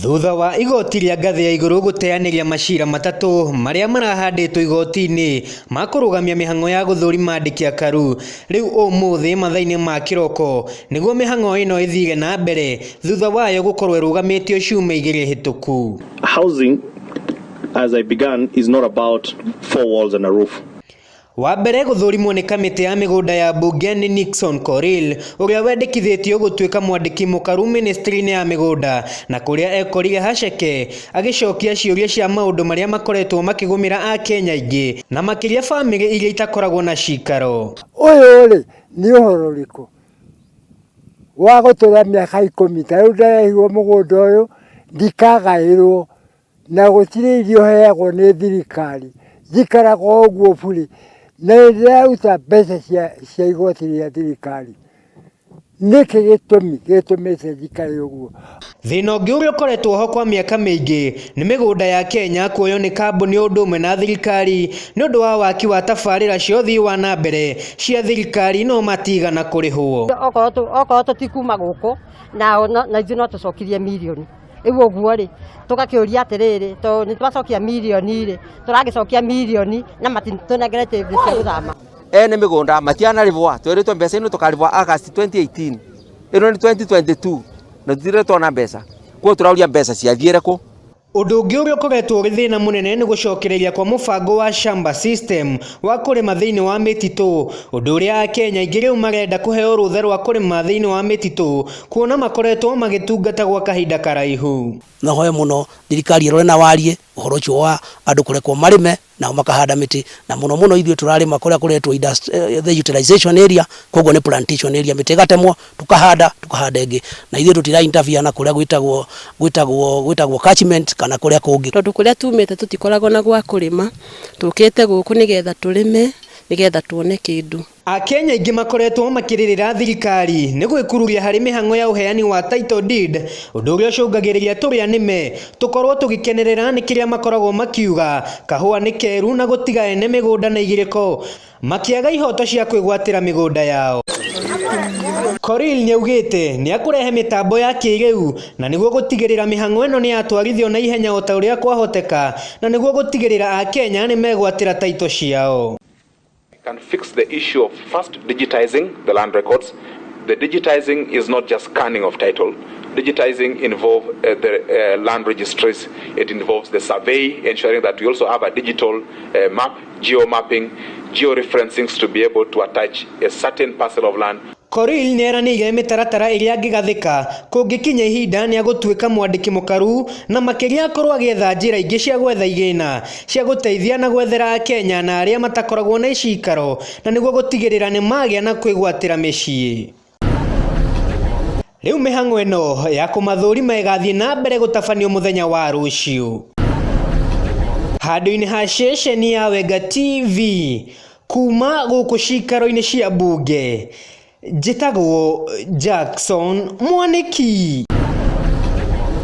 Thutha wa igoti rĩa ngathĩ ya igũrũ gũteanĩria macira matatũ marĩa marahandĩtwo igoti-inĩ ma kũrũgamia mĩhang'o ya gũthũrima andĩki akaru, rĩu ũmũthĩ mathaa-inĩ ma kĩroko nĩguo mĩhang'o ĩno ĩthire na mbere thutha wayo gũkorwo ĩrũgamĩtio ciumia igĩrĩ hĩtũku. Housing, as I began, is not about four walls and a roof. Wa mbere gũthũrimwo nĩ kamĩtĩ ya mĩgũnda ya mbunge nĩ Nixon Korir ũrĩa wendekithĩtio gũtuĩka mwandĩki mũkaru ministry-inĩ ya mĩgũnda na kũrĩa ekorire haceke agĩcokia ciũria cia maũndũ marĩa makoretwo makĩgũmĩra akenya aingĩ na makĩria bamĩrĩ iria itakoragwo na cikaro. Ũyũ rĩ nĩ ũhoro ũrĩkũ wa gũtũra mĩaka 10 ta rĩu ndarehirwo mũgũnda ũyũ ndikagaĩrwo na gũtirĩ irio heagwo nĩ thirikari, njikaraga o ũguo burĩ na nĩ ndĩraruta mbeca cia igoti rĩa thirikari. Nĩkĩ gĩtũmi gĩtũmĩte njikare ũguo? Thĩna ũngĩ ũrĩa ũkoretwo ho kwa mĩaka mĩingĩ nĩ mĩgũnda ya Kenya kuoywo nĩ kambuni o ũndũ ũmwe na thirikari nĩ ũndũ wa waki wa tabarĩra cia ũthii wa na mbere cia thirikari no matigana kũrĩhwo. Okorwo tũtikuma gũkũ na ithuĩ no tũcokirie mirioni rĩu ũguo rĩ tũgakĩũria atĩrĩrĩ tondũ nĩ twacokia mirioni rĩ tũragĩcokia mirioni na matitũnengerete indo cia gũthama. Ene mĩgũnda matianarĩhwo twĩrĩtwo mbeca ino tũkarĩhwo August 2018 ĩno nĩ 2022 na tũtirĩ twona mbeca koguo tũrauria mbeca ciathiĩre kũ. Ũndũ ũngĩ ũrĩa ũkoretwo ũrĩ thĩna mũnene nĩ gũcokereria kwa mũbango wa shamba system wa kũrĩma thĩinĩ wa mĩtitũ, ũndũ ũrĩa akenya aingĩ rĩu marenda kũheo rũtha rwa kũrĩma thĩinĩ wa mĩtitũ kuona makoretwo magĩtungata gwa kahinda karaihu. No hoye mũno thirikari ĩrore na warie ũhoro ũcio wa andũ kũrekwo marĩme nao makahanda mĩtĩ, na mũno mũno ithuĩ tũrarĩma kũrĩa kũretwo the utilization area, koguo nĩ plantation area, mĩtĩ ĩgatemwo tukahanda tukahanda ĩngĩ, na ithuĩ tũtira interfere na kũrĩa gwĩtagwo catchment kana kũrĩa kũngĩ. Tondũ kũrĩa tumĩte tũtikoragwo na gwa kũrĩma, tũkĩte gũkũ nĩgetha tũrĩme nĩgetha tuone kĩndũ. Akenya aingĩ makoretwo makĩrĩrĩra thirikari nĩ gwĩkururia harĩ mĩhang'o ya ũheani wa title deed, ũndũ ũrĩa ũcũngagĩrĩria tũrĩa nĩme tũkorwo tũgĩkenerera nĩ kĩrĩa makoragwo makiuga kahũa nĩ keru na gũtiga ene mĩgũnda na igĩrĩko makĩaga ihoto cia kwĩgwatĩra mĩgũnda yao. Korir nĩaugĩte nĩakũrehe mĩtambo ya kĩrĩu na nĩguo gũtigĩrĩra mĩhang'o ĩno nĩyatwarithio na ihenya o ta ũrĩa kwahoteka na nĩguo gũtigĩrĩra akenya nĩmegwatĩra taito ciao. Can fix the issue of first digitizing the land records. The digitizing is not just scanning of title. Digitizing involves the land registries. It involves the survey, ensuring that we also have a digital map, geo-mapping, geo-referencing to be able to attach a certain parcel of land. Korir nĩeranĩire mĩtaratara ĩrĩa angĩgathĩka kũngĩkinya ihinda nĩagũtuĩka mwandĩki mũkaru na makĩria akorwo agĩetha njĩra ingĩ cia gwetha igĩna cia gũteithia na gwethera akenya na arĩa matakoragwo na icikaro na nĩguo gũtigĩrĩra nĩmagĩa na kwĩgwatĩra mĩciĩ. Rĩu mĩhang'o ĩno ya kũmathũrima ĩgathiĩ na mbere gũtabanio mũthenya wa rũciũ. Handũ-inĩ ha ceceni ya Wenga TV kuma gũkũ cikaro-inĩ cia mbunge, njĩtagwo Jackson Mwanĩki.